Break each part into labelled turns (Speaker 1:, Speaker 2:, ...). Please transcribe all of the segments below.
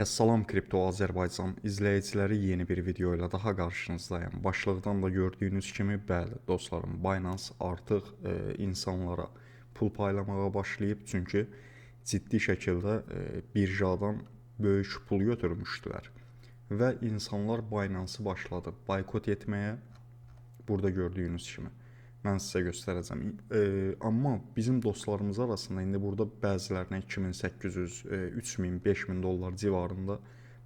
Speaker 1: Salam Kripto Azərbaycan izləyiciləri, yeni bir video ilə daha qarşınızdayım. Başlıqdan da gördüyünüz kimi, bəli dostlarım, Binance artıq insanlara pul paylamağa başlayıb, çünki ciddi şəkildə birjadan böyük pul götürmüşdülər və insanlar Binance-ı başladı boykot etməyə. Burada gördüyünüz kimi mən sizə göstərəcəm. Amma bizim dostlarımız arasında indi burada bəzilərinə 2800, 3000, 5000 dollar civarında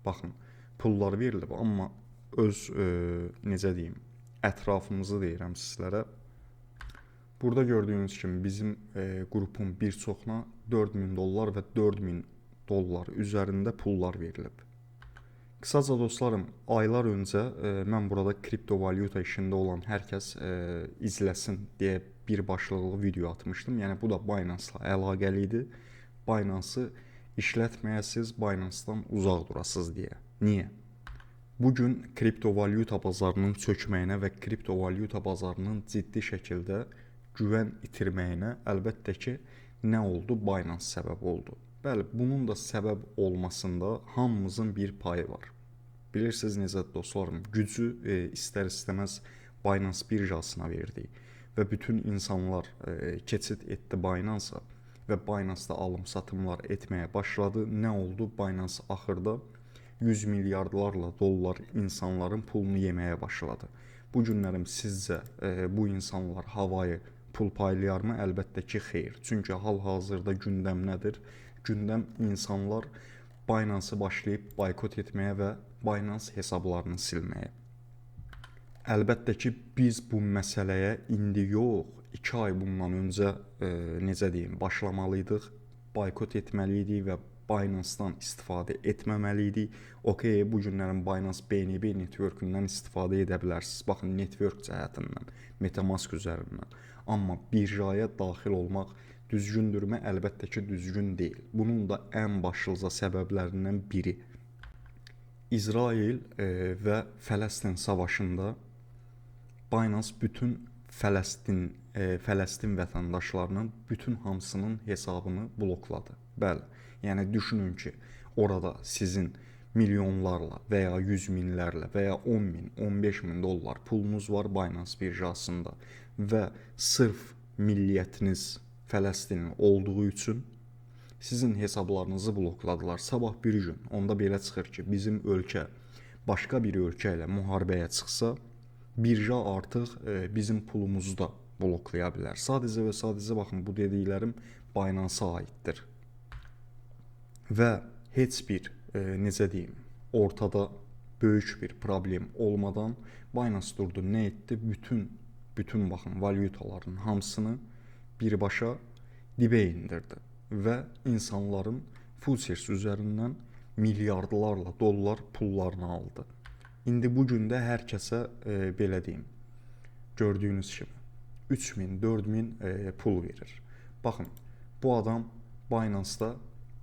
Speaker 1: baxın pullar verilib, amma öz necə deyim, ətrafımızı deyirəm sizlərə. Burada gördüyünüz kimi bizim qrupun bir çoxuna 4000 dollar və 4000 dollar üzərində pullar verilib. Qısaca dostlarım, aylar öncə mən burada kriptovalyuta işində olan hər kəs izləsin deyə bir başlıqlı video atmışdım. Yəni bu da Binance-la əlaqəli idi. Binance-ı işlətməyəsiz, Binance-dan uzaq durasız deyə. Niyə? Bu gün kriptovalyuta bazarının çökməyinə və kriptovalyuta bazarının ciddi şəkildə güvən itirməyinə əlbəttə ki, nə oldu? Binance səbəb oldu. Bəli, bunun da səbəb olmasında hamımızın bir payı var. Bilirsiniz necə dostlarım, gücü istər-istəməz Binance birjasına verdi və bütün insanlar keçid etdi Binance-a və Binance-da alım-satımlar etməyə başladı. Nə oldu? Binance axırda 100 milyardlarla dollar insanların pulunu yeməyə başladı. Bu günlərim sizcə bu insanlar havayı pul paylayarmı? Əlbəttə ki, xeyr. Çünki hal-hazırda gündəm nədir? Gündəm insanlar Binance-ı başlayıb boykot etməyə və Binance hesablarını silməyə. Əlbəttə ki, biz bu məsələyə indi yox, 2 ay bundan öncə necə deyim, başlamalıydıq, boykot etməli idik və Binance-dan istifadə etməməli idik. Okay, bu günlərin Binance BNB network-ündən istifadə edə bilərsiniz. Baxın, network cəhətindən, MetaMask üzərindən. Amma birjaya daxil olmaq düzgündürmü? Əlbəttə ki, düzgün deyil. Bunun da ən başlıca səbəblərindən biri İsrail və Fələstin savaşında Binance bütün Fələstin vətəndaşlarının bütün hamısının hesabını blokladı. Bəli, yəni düşünün ki, orada sizin milyonlarla və ya 100 minlərlə və ya 10 min, 15 min dollar pulunuz var Binance birjasında və sırf milliyyətiniz Fələstinli olduğu üçün sizin hesablarınızı blokladılar. Sabah bir gün onda belə çıxır ki, bizim ölkə başqa bir ölkə ilə müharibəyə çıxsa, birja artıq bizim pulumuzu da bloklaya bilər. Sadəcə və sadəcə baxın, bu dediklərim Binance-a aiddir. Və heç bir necə deyim, ortada böyük bir problem olmadan Binance durdu, nə etdi? Bütün baxın valyutaların hamısını birbaşa dibə indirdi və insanların futures üzərindən milyardlarla dollar pullarını aldı. İndi bu gün də hər kəsə belə deyim, gördüyünüz kimi 3000, 4000 pul verir. Baxın, bu adam Binance-da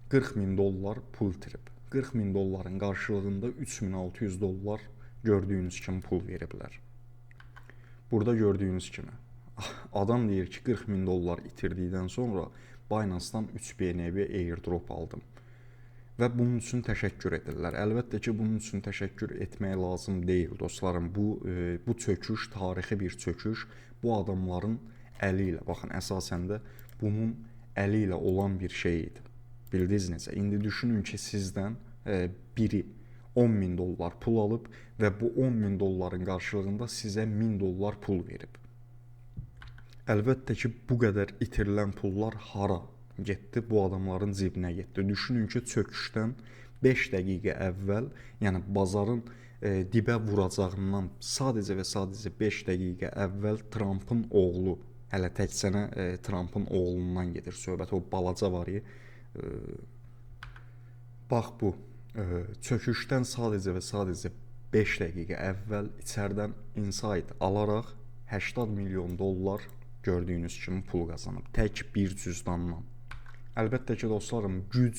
Speaker 1: 40 min dollar pul itirib. 40 min dolların qarşılığında 3600 dollar gördüyünüz kimi pul veriblər. Burada gördüyünüz kimi adam deyir ki, 40 min dollar itirdikdən sonra Binance-dan 3 BNB airdrop aldım. Və bunun üçün təşəkkür edirlər. Əlbəttə ki, bunun üçün təşəkkür etmək lazım deyil dostlarım. Bu çöküş tarixi bir çöküş. Bu adamların əli ilə, baxın, əsasən də bunun əli ilə olan bir şey idi. Bildiniz necə? İndi düşünün ki, sizdən biri 10 min dollar pul alıb və bu 10 min dolların qarşılığında sizə 1000 dollar pul verib. Əlbəttə ki, bu qədər itirilən pullar hara getdi? Bu adamların cibinə getdi. Düşünün ki, çöküşdən 5 dəqiqə əvvəl, yəni bazarın dibə vuracağından sadəcə və sadəcə 5 dəqiqə əvvəl Trumpın oğlu, hələ təkcənə Trumpın oğlundan gedir söhbət, o balaca var ya. Bax bu çöküşdən sadəcə və sadəcə 5 dəqiqə əvvəl içərdən insight alaraq 80 milyon dollar gördüyünüz kimi pul qazanıb tək bir cüzdandan. Əlbəttə ki, dostlarım, güc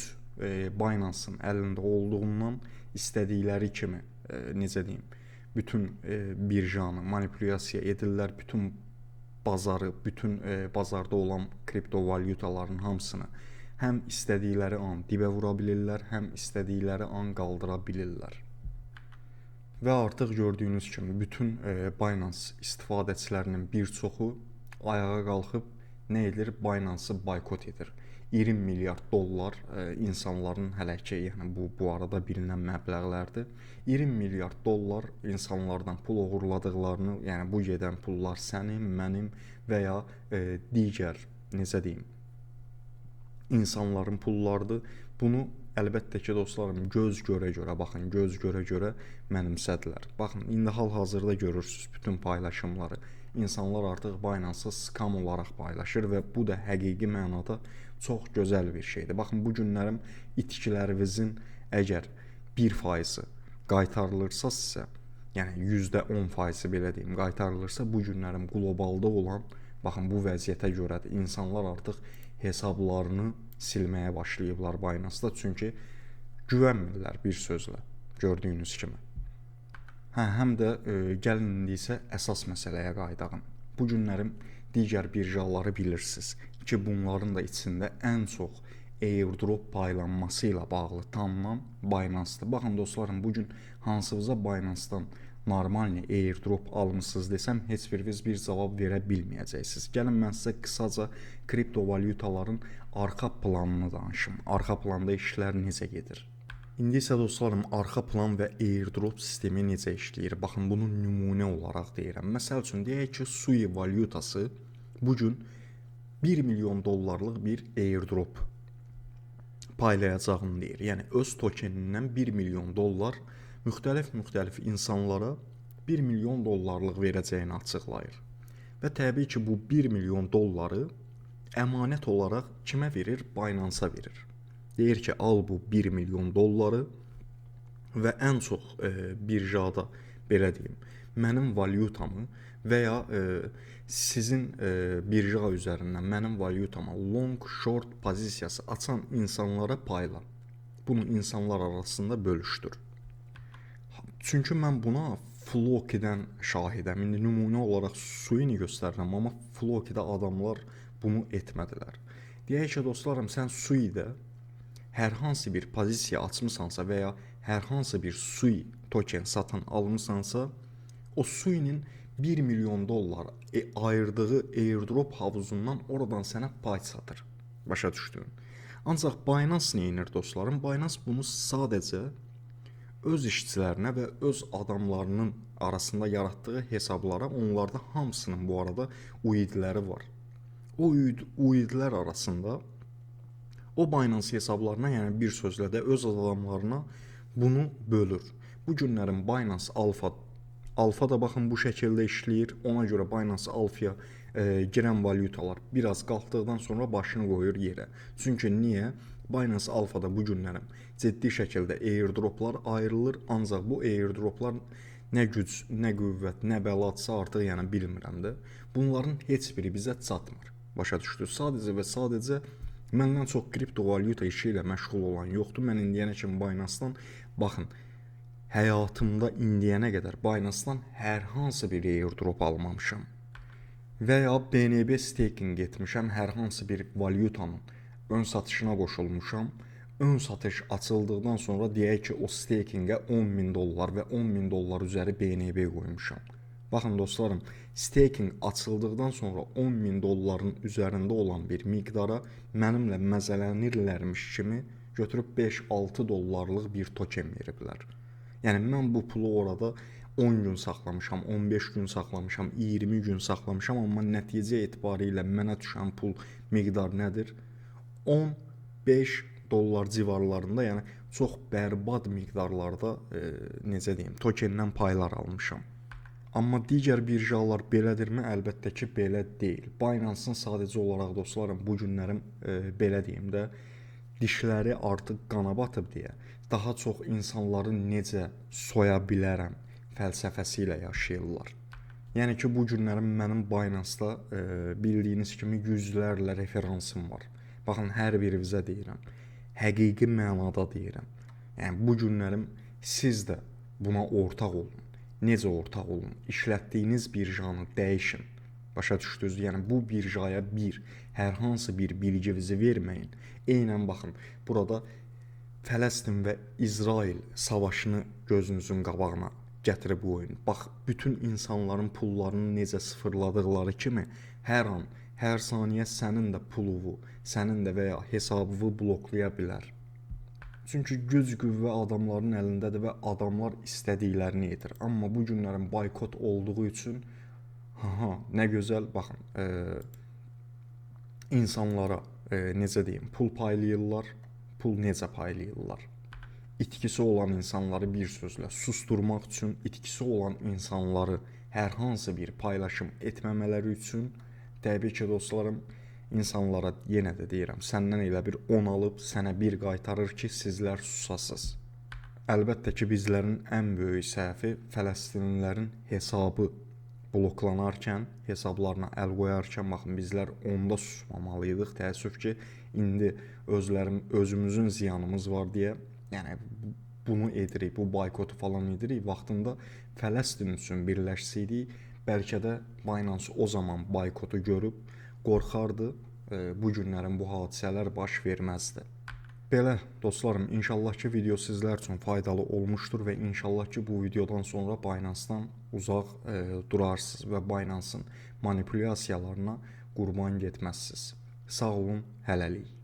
Speaker 1: Binance-ın əlində olduğundan istədikləri kimi necə deyim, bütün birjanı manipulyasiya edirlər, bütün bazarı, bütün bazarda olan kriptovalyutaların hamısını Həm istədikləri an dibə vura bilirlər, həm istədikləri an qaldıra bilirlər. Və artıq gördüyünüz kimi bütün Binance istifadəçilərinin bir çoxu ayağa qalxıb nə edir? Binance-ı boykot edir. 20 milyard dollar insanların hələ ki, yəni bu arada bilinən məbləğlərdir. 20 milyard dollar insanlardan pul oğurladıqlarını, yəni bu gedən pullar sənin, mənim və ya digər, necə deyim, insanların pullarıdır. Bunu əlbəttə ki, dostlarım, göz görə-görə, baxın, göz görə-görə mənimsədilər. Baxın, indi hal-hazırda görürsünüz bütün paylaşımları. İnsanlar artıq Binance-ı scam olaraq paylaşır və bu da həqiqi mənada çox gözəl bir şeydir. Baxın, bu günlərim itkilərinizin əgər 1% qaytarılırsa sizə, yəni %10% belə deyim, qaytarılırsa, bu günlərim qlobalda olan, baxın, bu vəziyyətə görədir. İnsanlar artıq hesablarını silməyə başlayıblar Binance-da, çünki güvənmirlər bir sözlə, gördüyünüz kimi. Hə, həm də gəlin indi isə əsas məsələyə qayıdağım. Bu günlərim digər birjaları bilirsiniz ki, bunların da içində ən çox airdrop paylanması ilə bağlı tanınan Binance-dır. Baxın dostlarım, bugün hansınıza Binance-dan normal airdrop almısınız desəm, heç biriniz bir cavab verə bilməyəcəksiniz. Gəlin mən sizə qısaca kriptovalyutaların arxa planını danışım. Arxa planda işlər necə gedir? İndi isə dostlarım, arxa plan və airdrop sistemi necə işləyir? Baxın, bunu nümunə olaraq deyirəm. Məsəl üçün, deyək ki, Sui valyutası bugün 1 milyon dollarlıq bir airdrop paylayacağını deyir. Yəni, öz tokenindən 1 milyon dollar müxtəlif insanlara 1 milyon dollarlıq verəcəyini açıqlayır. Və təbii ki, bu 1 milyon dolları əmanət olaraq kimə verir? Binance-a verir. Deyir ki, al bu 1 milyon dolları və ən çox birjada, belə deyim, mənim valyutamı və ya sizin birja üzərindən mənim valyutama long, short pozisiyası açan insanlara payla. Bunu insanlar arasında bölüşdür. Çünki mən buna Floki'dən şahidəm. İndi nümunə olaraq Suini göstərirəm, amma Floki'də adamlar bunu etmədilər. Deyək ki, dostlarım, sən Sui'də hər hansı bir pozisiya açmısansa və ya hər hansı bir Sui token satın almısansa, o Sui'nin 1 milyon dollar ayırdığı airdrop havuzundan oradan sənə pay satır. Başa düşdün? Ancaq Binance nə edir dostlarım? Binance bunu sadəcə öz işçilərinə və öz adamlarının arasında yaratdığı hesablara, onlarda hamısının bu arada UID-ləri var. O UID-lər arasında o Binance hesablarına, yəni bir sözlə də öz adamlarına bunu bölür. Bu günlərin Binance Alpha da baxın bu şəkildə işləyir. Ona görə Binance Alpha'ya girən valyutalar biraz qalxdıqdan sonra başını qoyur yerə. Çünki niyə? Binance Alpha'da bu günlərim ciddi şəkildə airdroplar ayrılır, ancaq bu airdroplar nə güc, nə qüvvət, nə bəladsa artıq yəni bilmirəm də. Bunların heç biri bizə çatmır. Başa düşdünüz? Sadəcə və sadəcə məndən çox kriptovalyuta işi ilə məşğul olan yoxdur. Mən indiyənə kimi Binance-dan, baxın, həyatımda indiyənə qədər Binance-dan hər hansı bir airdrop almamışam. Və ya BNB staking etmişəm, hər hansı bir valyutanın ön satışına qoşulmuşam. Ön satış açıldıqdan sonra deyək ki, o stakingə 10.000 dollar və 10.000 dollar üzəri BNB qoymuşam. Baxın dostlarım, staking açıldıqdan sonra 10.000 dolların üzərində olan bir miqdara mənimlə məzələnirlərmiş kimi götürüb 5-6 dollarlıq bir token veriblər. Yəni mən bu pulu orada 10 gün saxlamışam, 15 gün saxlamışam, 20 gün saxlamışam, amma nəticə etibarilə mənə düşən pul miqdar nədir? 15 dollar civarlarında, yəni çox bərbad miqdarlarda, necə deyim, tokendən paylar almışam. Amma digər birjalar belədirmi? Əlbəttə ki, belə deyil. Binance-ın sadəcə olaraq dostlarım, bu günlərim belə deyim də, dişləri artıq qana batıb deyə daha çox insanları necə soya bilərəm fəlsəfəsi ilə yaşayırlar. Yəni ki, bu günlərim mənim Binance-da bildiyiniz kimi yüzlərlə referansım var. Baxın, hər birinizə deyirəm. Həqiqi mənada deyirəm. Yəni bu günlərim siz də buna ortaq olun. Necə ortaq olun? İşlətdiyiniz birjanı dəyişin. Başa düşdünüz? Yəni bu birjaya bir hər hansı bir bilginizi verməyin. Eynən baxın, burada Fələstin və İsrail savaşını gözünüzün qabağına gətirib qoyun. Bax, bütün insanların pullarını necə sıfırladıqları kimi hər an, hər saniyə sənin də puluvu, sənin də və ya hesabını bloklaya bilər. Çünki güc qüvvə adamların əlindədir və adamlar istədiklərini edir. Amma bu günlərin boykot olduğu üçün aha, nə gözəl, baxın, insanlara necə deyim, pul paylayırlar. Pul necə paylayırlar? İtkisi olan insanları bir sözlə susturmaq üçün, itkisi olan insanları hər hansı bir paylaşım etməmələri üçün, təbii ki, dostlarım, insanlara yenə də deyirəm, səndən elə bir 10 alıb sənə bir qaytarır ki, sizlər susasız. Əlbəttə ki, bizlərin ən böyük səhvi Fələstinlilərin hesabı bloklanarkən, hesablarına əl qoyarkən, baxın, bizlər onda susmamalıydıq. Təəssüf ki, indi özümüzün ziyanımız var deyə, yəni bunu edirik, bu boykotu falan edirik. Vaxtında Fələstin üçün birləşsəydik, bəlkə də Binance o zaman boykotu görüb qorxardı, bu günlərin bu hadisələr baş verməzdi. Belə dostlarım, inşallah ki video sizlər üçün faydalı olmuşdur və inşallah ki bu videodan sonra Binance-dan uzaq durarsınız və Binance-ın manipulyasiyalarına qurban getməzsiniz. Sağ olun, hələlik.